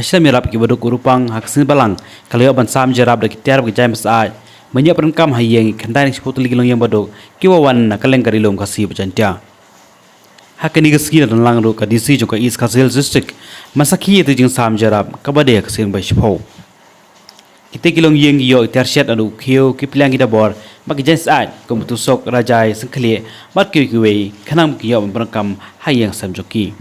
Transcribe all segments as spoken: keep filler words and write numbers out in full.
Shlem ïarap ki baduk u rupang ha ka sngi Balang ka la ïoh ban sam jyrap da ki tiar ba ki jaiñ ba sah. Ban ïoh pyndonkam ha ïing khyndai na shiphew tylli ki longïing baduk ki wa wan na ka liang ka ri lum Khasi bad Jaintia. Ha kane ka sngi la don lang ruh ka D C jong ka East Khasi Hills District ban sakhi ïa ka jingsam jyrap kaba dei ha ka sien bai shiphew. Kita ki longïing ki ïoh ki tiar shet naduh u khiew, ki pliang, ki dabor bad ki jaiñ sah kum u tusok, rajai, syngkhlieh bad kiwei kiwei khnang ba kin ïoh ban pyndonkam ha ïing sem jong ki.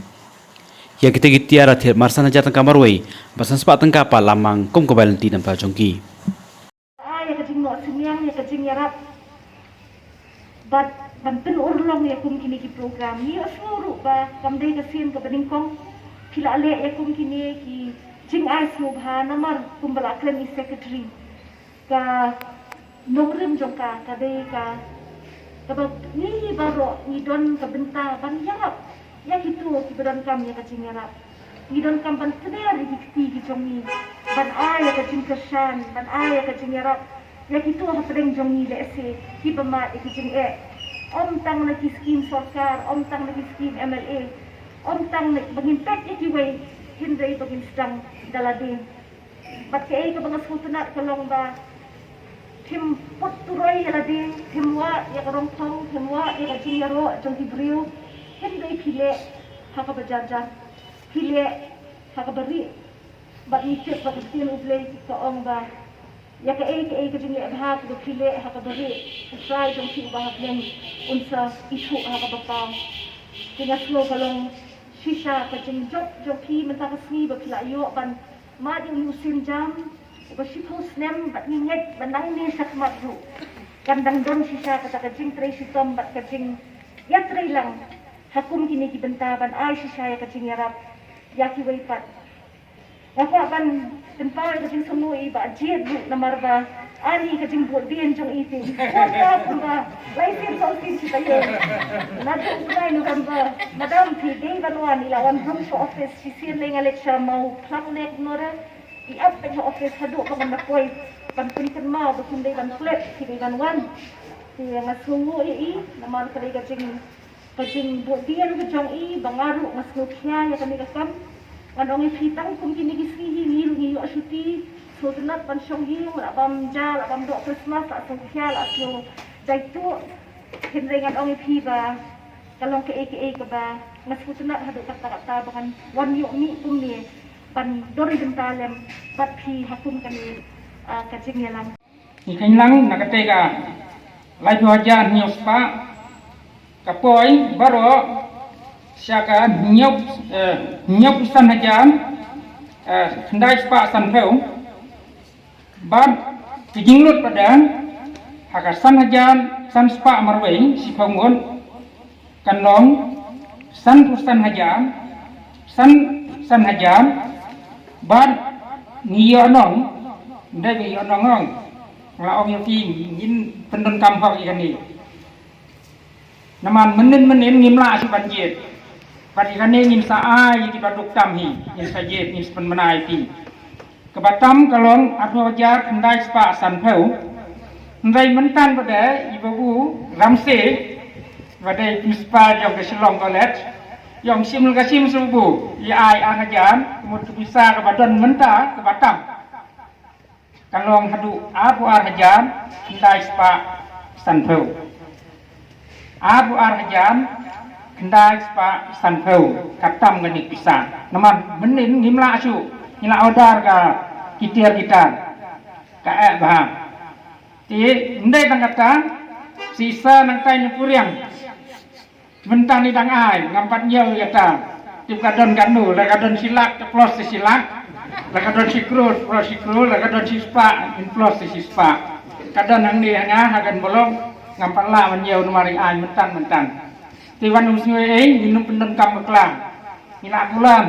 Ïa kita ki tiar la thied marsan hajar tyngka marwei bad san spah tyngka pat la mang kum ka bai lynti na bynta jong ki. Ai ïa ka jingnoh synñiang ïa ka jingïarap bad ban pynurlong ïa kum kine ki program. Ngi ïohsngew ruh ba kam dei ka sien kaba nyngkong phi la leh ïa kum kine ki jingai sngewbha namar kumba la kren i secretary, ka nongrim jong ka ka dei ka kaba ngi baroh ngi don ka bynta ban ïarap ïa kito kiba donkam ïa ka jingïarap. Ngi donkam ban kner ïa ki kti ki jong ngi ban ai ïa ka jingkyrshan, ban ai ïa ka jingïarap ïa kito hapdeng jong ngi lehse kiba mad ïa ki jingeh. Ym tang na ki skim sorkar, ym tang na ki skim M L A, ym tang na ba ngin peit ïa kiwei, hynrei ba ngin sdang da lade. Bad kaei kaba nga sngewtynnat ka long ba phim put turoi ïa lade, phim wad ïa ka rong thong, phim wad ïa ka jingïaroh jong ki briew. Hynrei phi leh ha kaba jar jar, phi leh ha kaba rieh. Bad ngi tip ba ka ktien U Blei ka ong ba ïa kaei kaei ka jingleh bha kaba phi leh ha kaba rieh, U Trai jong phi uba ha bneng un sa ithuh ha kaba paw. Te nga sngew ka long shisha ka jingjop jong phi mynta ka sngi ba phi la ïoh ban mad ïa une u sienjam uba shiphew snem bad ngi ngeit ba nangne shakhmat ruh kan dang don shisha kata ka jingtrei shitom bad ka jingïatreilang ha kum kine ki bynta ban ai shisha ïa ka jingïarap ïa kiwei pat. Nga kwah ban pynpaw ïa ka jingsngew i Bah Jied ruh namar ba ani ka jingbud dien jong i te. Kwah ka kumba lai sien saw sien kita ïa. Naduh u bnai November madam phi dei ban wan, i la wan rung sha office shisien lei nga leit sha Mawphlang ne kumno re. I ap peit ha office haduh ba ngan da poi ban pynkynmaw ba kin dei ban klet, phi dei ban wan. Te nga sngewnguh ïa i namar ka dei ka jing ka jingbud dien ka jong i ba nga ruh nga sngewkhia ïa kane ka kam. Ngan ong ïa phi tang kum kine ki sngi hi ngi ruh ngi ïoh shuti, sngewtynnat ban shong ïing, la bam ja, la bam doh Christmas, la sngewkhia, la sngew jaituh. Hynrei ngan ong ïa phi ba ka long kaei kaei kaba nga sngewtynnat haduh katta katta ba ngan wan ïoh mih kumne ban don bynta lem bad phi ha kum kane, ah, ka jingïalang. Ngi kheiñ lang na katei ka laiphew hajar hynñiew spah ka poi baroh sha ka hynñiew, eh, hynñiewphew san hajar, eh, khyndai spah sanphew. Bad ka jinglut pat ha ka san hajar san spah marwei shiphew ngut. Kan long sanphew san hajar, san, san hajar, bad ngi ïoh nong, ym dei ngi ïoh nong ong, nga la ong ïa phi ngin pyndonkam hok ïa kane. Namar mynnin mynnin ngim lah shuh ban jied. Bad ïa kane ngin sa ai ïa ki baduk tam hi, ngin sa jied, ngin sa pynbna ïa phi. Kaba tam ka long arphew hajar khyndai spah sanphew. Hynrei mynta ba dei i Babu Ramsey ba dei i Principal jong ka Shillong College, ïong shim la ka shim shuh Babu, i ai ar hajar, ka mut ka pisa kaba don mynta kaba tam ka long haduh arphew ar hajar khyndai spah sanphew. Arphew ar hajar khyndai spah sanphew ka tam kane ka pisa. Namar mynnin ngim lah shuh, ngi la order ka ki tiar ki tar. Ka eh bha. Te ym dei tang kata, shisha nangtai na Puriang. Mynta ngi dang ai, ngam pat ñiew ïa kata. Tip ka don katno, la ka don shi lak te plus te shi lak, la ka don shi klur te plus shi klur, la ka don shi spah te plus te shi spah. Ka don hangne hanga ha Gambalok, ngam pat lah ban ñiew namar ngi ai mynta mynta. Te wan ym sngew ei ei, ngin ym pyndonkam bakla. Ngi la bulan,